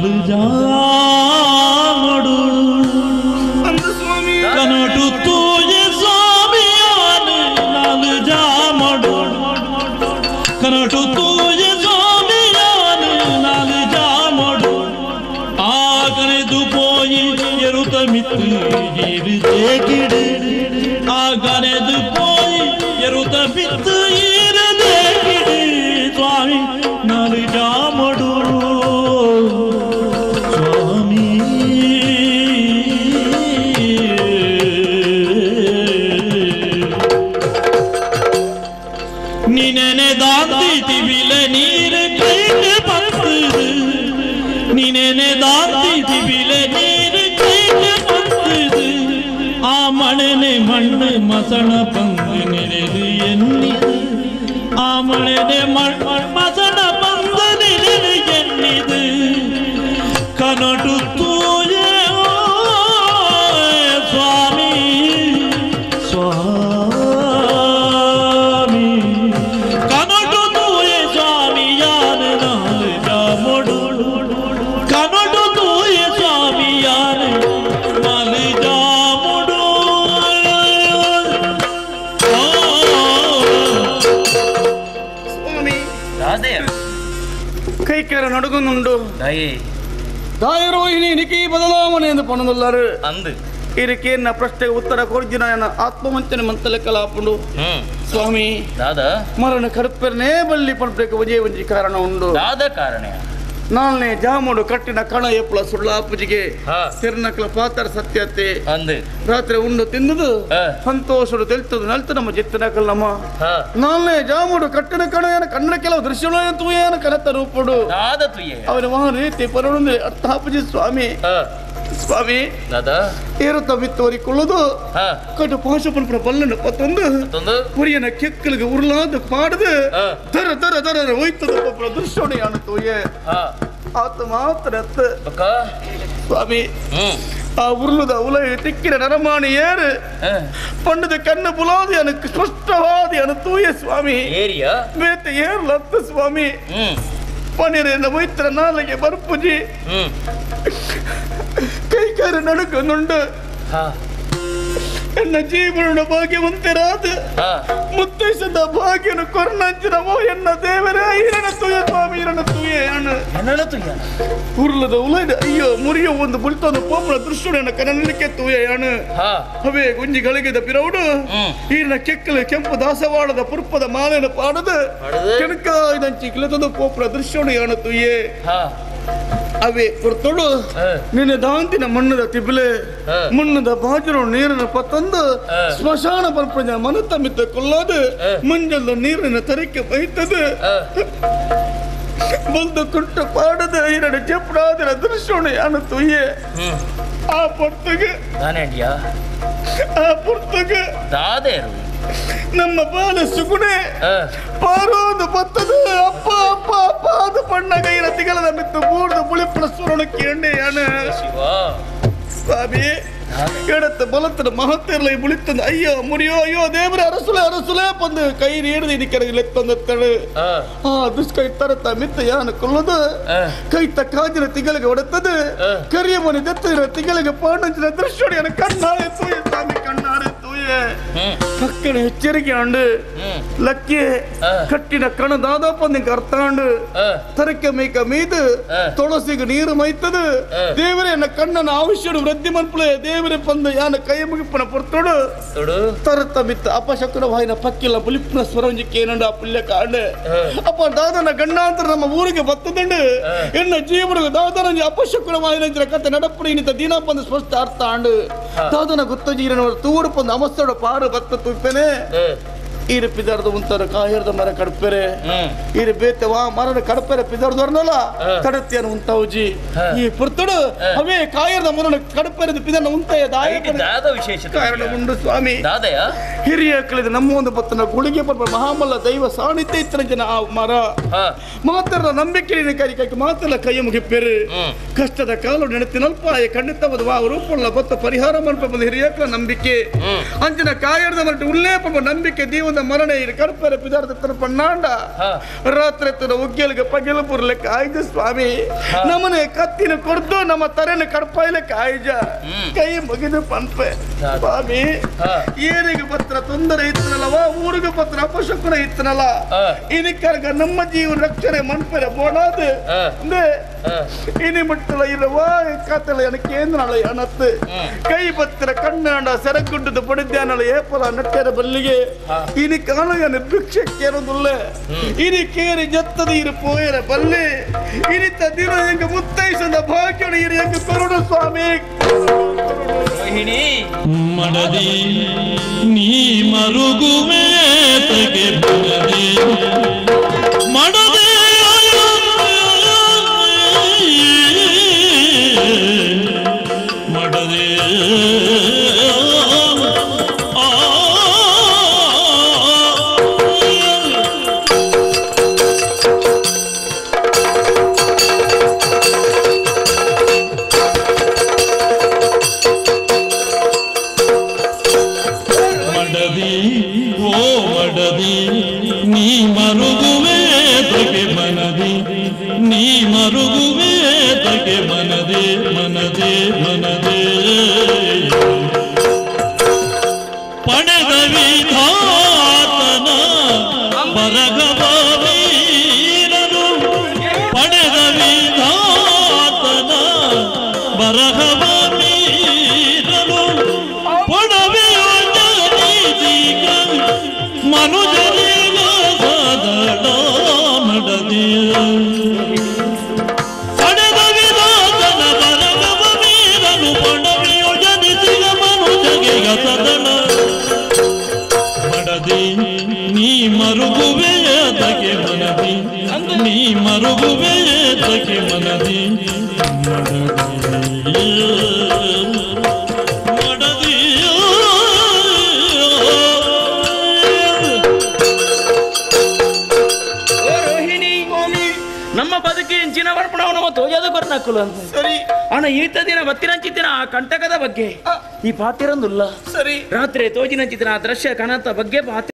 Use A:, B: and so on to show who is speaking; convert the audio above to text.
A: ನಾಲು ಜಾಮಡು ಕನಟು ತೂಯೆ ಸ್ವಾಮಿಯಾನ ನಾಲು ಜಾಮಡು ಕನಟು ತೂಯೆ ಸ್ವಾಮಿಯಾನ ನಾಲು ಜಾಮಡು ಆ ಕನೆದು ಪೋಯಿ ಎರುತ ಮಿತ್ತು ಇರುದೇ ಆ ಕನೆದು ಪೋಯಿ ಎರುತ ಮಿತ್ತು ಇರುದೇ ಸ್ವಾಮಿ ನಾಲು ಜಾಮಡು ಸ್ವಾಮಿ ನಿನೆನೆ ದಾಂತಿ ತಿವಿಲ ನೀರು ಕೈಗೆ ಬಂತದು ನಿನೆನೆ ದಾಂತಿ ತಿವಿಲ ನೀರು ಕೈಗೆ ಬಂತದು ಆ ಮಣನೆ ಮಣ್ಣು ಮಸಣ ಪಂದು ನೆನೆದು ಎನ್ನಿದು ಆ ಮಣನೆ ಮಣ್ಣು ಮಸಣ ಪಂದು ನೆನೆದು ಎನ್ನಿದು ಕನಟು ತೂಯೆ ಸ್ವಾಮಿ ಸ್ವಾಮಿ ಕನಟು ತೂಯೆ ಸ್ವಾಮಿಯಾನ ನಾಲು ಜಾಮಡು ಕನಟು ತೂಯೆ ಸ್ವಾಮಿಯಾನ ನಾಲು ಜಾಮಡು
B: ಸ್ವಾಮಿ ಕೈಕರ ನಡುಗುನುಂಡು ದಾಯರೋಹಿಣಿ ನಿಕಿ ಬದಲಾವಣೆ ಎಂದು ಪಣದುಲ್ಲಾರು
C: ಅಂದು
B: ಇದಕ್ಕೇನ ಪ್ರಶ್ನೆಗೆ ಉತ್ತರ ಕೊರ್ಜಿನ ಆತ್ಮವಂಚನೆ ಮಂತಲೆ ಕಲಾಪುಂಡು ಸ್ವಾಮಿ
C: ದಾದಾ
B: ಮರಣ ಕಡುಪೆರನೇ ಬಲ್ಲಿ ಪಣಪೇಕ ಒಂಜೇ ಒಂಜಿ ಕಾರಣ ಉಂಡು
C: ದಾದ ಕಾರಣ
B: ನಾಲ್ನೇ ಜಾಮುಡು ಕಟ್ಟಿನ ಕಣ ಎಪ್ಪಳ ಸುಳ್ಳಾಪುಜಿಗೆ ತಿರುನಕ್ಲ ಪಾತ್ರ ಸತ್ಯತೆ
C: ಅಂದು
B: ರಾತ್ರಿ ಉಂಡು ತಿನ್ನುದು ಸಂತೋಷಡು ತೆಲ್ತದು ನಲ್ತು ನಮ್ಮ ಜಿತ್ತನಕಲ್ ನಮ್ಮ ನಾಲ್ನೇ ಜಾಮುಡು ಕಟ್ಟಿನ ಕಣ ಏನ ಕನ್ನಡ ಕೆಲವು ದೃಶ್ಯಗಳು ತೂಯೇನ ಕನತ ರೂಪುಡು
C: ದಾದ ತುಯೇ
B: ಅವನ ಮಹಾ ರೀತಿ ಪರಡು ಅರ್ಥಾಪುಜಿ ಸ್ವಾಮಿ ಸ್ವಾಮಿ
C: ದಾದಾ
B: ಏರುತ್ತ ಬಿತ್ತೋರಿಕೊಳ್ಳುದು ಕಟ್ಟು ಪಾಶಪನ ಬಲ್ಲನ್ನು ಪತ್ತೊಂದು ಕುರಿಯನ ಕೆಕ್ಕಲಿಗೆ ಉರುಳಾದ ಪಾಡದು ದರ ದರ ದರ ಹೋಯ್ತದ ದೃಶ್ಯೋಣಿ ಅನ್ನು ತೂಯೆ ಆತ ಮಾತ್ರ ಸ್ವಾಮಿ ಆ ಉರುಳುದ ಉಲೈ ತಿಕ್ಕಿನ ನರಮಾಣಿ ಏರು ಪಂಡದ ಕಣ್ಣು ಬುಲಾದಿ ಅನಕ್ಕೆ ಸ್ಪಷ್ಟವಾದಿ ಅನು ತೂಯೆ ಸ್ವಾಮಿ
C: ಏರಿಯಾ
B: ಬೇತ ಏರು ಲತ್ತ ಸ್ವಾಮಿ ಪನ್ನೀರಿನ ಒಯ್ತರ ನಾಲಿಗೆ ಬರ್ಪುಜಿ ಕೈಕಾರ ನಡುಕನುಂಡು ಎನ್ನ ಜೀವನ ಭಾಗ್ಯವಂತರಾದ ಮುತ್ತೈಸದ ಭಾಗ್ಯನು ಕೊರ್ನಂಚಿನವೋ ಎನ್ನ ದೇವರೇ ಈರಣ ತೂಯ ಸ್ವಾಮಿ ಈರಣ ತೂಯೆ ಅಣ್ಣ
C: ಎನ್ನಣ ತೂಯ
B: ಉರುಳದ ಉಲೈದ ಅಯ್ಯೋ ಮುರಿಯೋ ಒಂದು ಬುಲ್ತೊಂದು ಪೋಪನ ದೃಶ್ಯನ ಕನಲಿಕ್ಕೆ ತೂಯೆ ಅಣ್ಣ ಅವೇ ಗುಂಜಿ ಗಳಿಗೆದ ಪಿರೌಡು ಈರನ ಕೆಕ್ಕಲು ಕೆಂಪು ದಾಸವಾಳದ ಪುರ್ಪದ ಮಾಲೆನ ಪಾಡದು ಕೆಣಕಾಯ್ದಂಚಿ ಕಿಲತೊಂದು ಪೋಪನ ದೃಶ್ಯನು ಅಣ್ಣ ತೂಯೆ ಅವೇ ಪೊರ್ತೊಡು ನಿನ್ನ ದಾಂತಿನ ಮಣ್ಣದ ತಿಬ್ಲೆ ಮಣ್ಣದ ಬಾಜರು ನೀರಿನ ಪತ್ತೊಂದು ಸ್ಮಶಾನ ಪರ್ಪಂಜ ಮನತ ಮಿತ್ತ ಕೊಲ್ಲದು ಮಂಜಲ್ದ ನೀರಿನ ತರಿಕೆ ಬೈತದು ಬಂದು ಕುಂಟು ಪಾಡದ ಎರಡು ಚೆಪ್ಪಡಾದಿನ ದೃಶ್ಯನು ಯಾನು ತುಯ್ಯೆ ಆ ಪೊರ್ತಗೆ ಆ ಪೊರ್ತಗೆ
C: ದಾದೇರು
B: ನಮ್ಮ ಬಾಲ ಸುಗುಣೆ ಪಾರೋದು ಬತ್ತದು ಅಪ್ಪ ಅಪ್ಪ ಅಪ್ಪ ಅದು ಪಣ್ಣಗ ಇರ ತಿಗಳದ ಮಿತ್ತು ಬೂರ್ದು ಬುಳಿಪ್ಪನ ಸುರಣಕ್ಕೆ ಎಣ್ಣೆ ಯಾನ ಸ್ವಾಮಿ ಎಡತ್ತ ಬಲತ್ತದ ಮಹತ್ತಿರಲಿ ಬುಳಿತ್ತಂದು ಅಯ್ಯೋ ಮುರಿಯೋ ಅಯ್ಯೋ ದೇವರ ಅರಸುಲೆ ಅರಸುಲೆ ಬಂದು ಕೈ ನೀಡದು ಇದಕ್ಕೆ ಲೆತ್ತಂದತ್ತಳು ಆ ದುಷ್ಕೈ ತರತ ಮಿತ್ತ ಯಾನ ಕೊಲ್ಲದು ಕೈತ ಕಾಜಿನ ತಿಂಗಳಿಗೆ ಒಡತ್ತದು ಕರಿಯ ಮನೆ ದತ್ತಿರ ತಿಂಗಳಿಗೆ ಪಾಂಡಂಚಿನ ದೃಶ್ಯ ಕಣ್ಣಾರೆ ತೂಯೆ ಸ್ವಾಮಿ ಕಣ್ಣಾರೆ ತೂಯೆ ಪಕ್ಕನ ಎಚ್ಚರಿಕೆ ಅಂಡು ಲಕ್ಕಿ ಕಟ್ಟಿನ ಕಣ ದಾದಾಪಂದಿಗೆ ಅರ್ಥ ಅಂಡು ತರಕೆ ಮೇಕ ಮೀದು ತುಳಸಿಗೆ ನೀರು ಮೈತದು ದೇವರೇ ಎನ್ನ ಕಣ್ಣನ ಆವಿಷ್ಯಡು ವೃದ್ಧಿ ಮನ್ಪುಳೆ ದೇವರೇ ಪಂದು ಯಾನ ಕೈ ಮುಗಿಪ್ಪನ ಪೊರ್ತೋಡು ತರತ ಮಿತ್ತ ಅಪಶಕುನ ವಾಯಿನ ಪಕ್ಕಿಲ್ಲ ಬುಲಿಪ್ಪನ ಸ್ವರಂಜಿಕ್ಕೆ ಏನಂಡು ಆ ಪುಲ್ಯ ಕಾಂಡು ಅಪ್ಪ ದಾದನ ಗಂಡಾಂತರ ನಮ್ಮ ಊರಿಗೆ ಬತ್ತದಂಡು ಎನ್ನ ಜೀವನ ದಾದನ ಅಪಶಕುನ ವಾಯಿನ ಕತೆ ನಡಪುಡಿ ಇನ್ನಿತ ದೀನಪ್ಪಂದು ಸ್ಪಷ್ಟ ಅರ್ಥ ಆಂಡು ದಾದನ ಗುತ್ತಜೀರನ ತೂಡು ಪಂದು ಅಮಸ್ತೋಡ ಪಾರು ಬತ್ತ ತುಪ್ಪೆನೆ ಈರು ಪಿದರ್ದು ಉಂತಾರ ಕಾಹಿರ್ದ ಮರ ಕಡ್ಪೆರೆ ಈರು ಬೇತವಾ ಮರನ ಕಡ್ಪೆರೆ ಪಿದರ್ದವ್ರನ್ನಲ್ಲ ಕಡತಿಯನ್ನು ಉಂತಾವುಜಿ ಈ ಪುರ್ತುಡು ಅವೇ ಕಾಯಿರ್ದ ಮರನ ಕಡ್ಪೆರೆದ ಪಿದರ್ನ ಉಂತಾಯ ದಾಯ
C: ವಿಶೇಷ
B: ಕಾರಣ ಉಂಡು ಸ್ವಾಮಿ
C: ದಾದಯ
B: ಹಿರಿಯ ಕಳೆದ ನಮ್ಮ ಒಂದು ಬತ್ತನ ಗುಳಿಗೆ ಪರ್ವ ಮಹಾಮಲ್ಲ ದೈವ ಸಾನ್ನಿಧ್ಯ ಇತ್ತಿನ ಜನ ಆ ಮರ ಮಾತ್ರ ನಂಬಿಕೆ ಕೈ ಮಾತ್ರ ಕೈಯ ಮುಗಿಪೆರು ಕಷ್ಟದ ಕಾಲು ನೆನತಿನಲ್ಪಾಯ ಖಂಡಿತವಾದ ವಾ ರೂಪುಳ್ಳ ಬತ್ತ ಪರಿಹಾರ ಮಲ್ಪ ಬಂದ ಹಿರಿಯಕಲ ನಂಬಿಕೆ ಅಂಚಿನ ಕಾಯರ್ದ ಮರಟ ಉಲ್ಲೇ ಪಂಪ ನಂಬಿಕೆ ದೀವ ಮಗನ ಮರಣ ಇರು ಕಡಪರ ಪಿದಾರ್ಥ ಪಣ್ಣಾಂಡ ರಾತ್ರಿ ಎತ್ತದ ಉಗ್ಗೆಲ್ಗೆ ಪಗೆಲು ಪುರ್ಲೆಕ್ಕ ಆಯ್ತು ಸ್ವಾಮಿ ನಮ್ಮನೆ ಕತ್ತಿನ ಕೊಡ್ದು ನಮ್ಮ ತರೆನ ಕಡಪಾಯ್ಲಕ್ಕ ಆಯ್ಜ ಕೈ ಮುಗಿದು ಪಂಪೆ ಸ್ವಾಮಿ ಏನಿಗೆ ಪತ್ರ ತೊಂದರೆ ಇತ್ತನಲ್ಲವಾ ಊರಿಗೆ ಪತ್ರ ಅಪಶಕುನ ಇತ್ತನಲ್ಲ ಇನಿಕರ್ಗ ನಮ್ಮ ಜೀವನ ರಕ್ಷಣೆ ಮನ್ಪೆರೆ ಬೋಡಾದು ಇನಿ ಮುಟ್ಟಲ ಇಲ್ಲವಾ ಕಾತಲ எனக்கு ಏಂದ್ರಳ ಅನತ್ತು ಕೈ ಬತ್ತಿರ ಕಣ್ಣಾಂಡ ಸೆರಗುಡ್ಡದ ಪಡಿದ್ಯಾನಳ ಏಪಲ ನಟ್ಟೆರ ಬಲ್ಲಿಗೆ ಇನಿ ಕಾಣಗನ ಭಿಕ್ಷೆ ಕೇರದುಲ್ಲ ಇನಿ ಕೇರಿ ಜತ್ತದ ಇರು ಪೋಯರ ಬಲ್ಲಿ ಇನಿತ ದಿನ ಎಂಗ ಮುತ್ತೈಸದ ಭಾಗ್ಯಡು ಇರು ಎಂಗ ಕರುಡು ಸ್ವಾಮಿ
C: ರೋಹಿಣಿ
A: ಮಡದಿ ನೀ ಮರುಗುವೆ ತಗೆ ಮಡದಿ ಮಡದಿ ಮಡದಿ ಮಡದಿ ಓ ಮಡದಿ ನೀ ಮರುಗುವೆ ತಗೆ ಮನದಿ ನೀ ಮರುಗುವೆ ತಗೆ ಮನದಿ ಮನದಿ ಮನದಿ ಪಡೆದ ವಿಧಾತನ ಬರಗವ ವೀರನು ಪಡೆದ ವಿಧಾತನ ಬರಹವ ಮೀರನು ಪೊಡವೆಯು ಜನಿಸಿಗ ಮನುಜರಿಗ ಸದಳ ಮಡದಿಯ ಪಡೆದ ವಿಧಾತನ ಬರಗವ ವೀರನು ಪೊಡವೆಯು ಜನಿಸಿಗ ಮನುಜರಿಗ ಸದಳ ಮಡದಿ ನೀ ಮರುಗುವೆ ತಗೆ ಮನದಿ ನೀ ಮರುಗುವೆ ತಗೆ ಮನದಿ ಮಡದಿ ಮಡದಿ
D: ಓ ರೋಹಿಣಿ ನಮ್ಮ ಬದುಕಿ ಇಂಚಿನ ವರ್ಪಣವು ನಮ್ಮ ತೋಜದ ಕೊರ್ನಕ್ಕುಲು ಅಂತ
B: ಸರಿ
D: ಅಣ್ಣ ಈತ ದಿನ ಬತ್ತಿನಂಚಿತ್ತಿನ ಆ ಕಂಟಕದ ಬಗ್ಗೆ ಈ ಪಾತಿರಂದುಲ್ಲ
B: ಸರಿ
D: ರಾತ್ರಿ ತೋಜಿನಂಚಿತ್ತಿನ ಆ ದೃಶ್ಯ ಕನತ ಬಗ್ಗೆ ಪಾತಿ